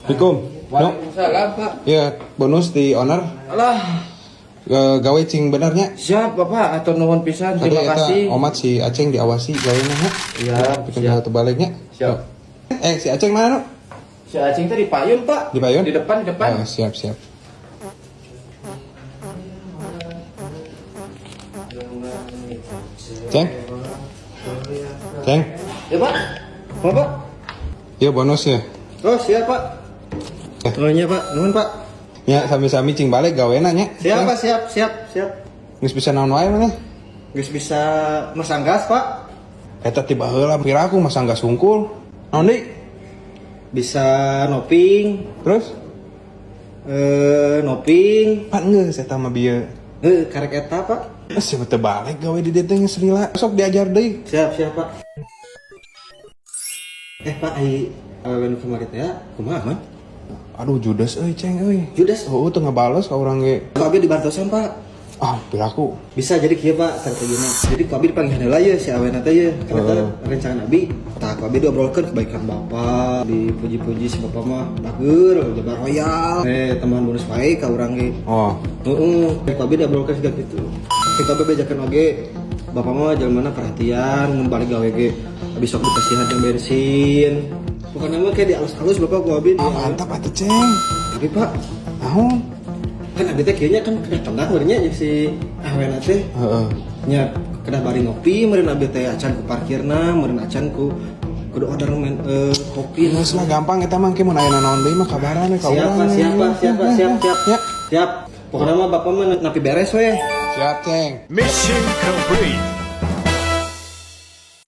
Assalamualaikum. No. Waalaikumsalam, Pak. Ya, bonus di owner. Alah, Gawe cing bener nya. Siap, Bapak. Hatur nuhun pisan. Tadi Terima eta kasih. Omat si Aceng diawasi gawena nya. Iya, Bikin siap. hal tebaliknya. Siap. Eh, si Aceng mana, no? Si Aceng tadi di payun, Pak. Di payun? Di depan, di depan. Oh, siap, siap. Ceng. Ceng. Ya, Pak. Mau, Pak? Iya, bonus ya. Oh, siap, Pak. Oh, iya, Pak. Nuhun, Pak. Ya, sami-sami cing balik gawena nya. Siap, Pak. Siap, siap, siap. Geus bisa naon wae maneh? Geus bisa masang gas, Pak. Eta tiba heula piraku masang gas hungkul. Naon deui? Bisa noping, Terus? Noping. Pan geus eta mah bieu. Karek eta, Pak. Siapa teu balik gawe di dieu teh geus lila. Sok diajar deui. Siap, siap, Pak. Eh, Pak, ai awewe nu kamari teh ya, kumaha, man? Aduh, judes euy, Ceng euy. Judes? Oh, teu ngabales ka urang ge. Ku abi dibantosan, Pak. Ah, piraku. Bisa jadi kieu, Pak, strategina. Jadi ku abi dipanggihan heula ye si awena teh ye. Kan eta rencangan abi. Tah, ku abi diobrolkeun kebaikan Bapak, dipuji-puji si Bapak mah bager, jabar royal. Eh, tambahan bonus wae ka urang ge. Oh, Heeh, ku abi diobrolkeun siga kitu. Si ku abi bejakeun oge, Bapak mah jelmana perhatian, mun balik gawe ge. Abi sok dikasihan yang bensin. Pokoknya mah kayak dialus-alus Bapak ku abi. Ah, mantap atuh, Ceng. Tapi, Pak, Naon? Kan abi teh kieu kan kedah tengah meureun nya si awena teh. Nya kedah bari ngopi meureun abi teh acan ku parkirna, meureun acan ku kudu order men, kopi. Geus lah, gampang eta mah, engke mun aya naon deui mah kabaran we ka Siap, urang. Pak, siap, Pak, siap, Pak, siap, siap. Ya. Siap. Pokoknya mah Bapak mah napi beres we. Siap, Ceng. Mission complete.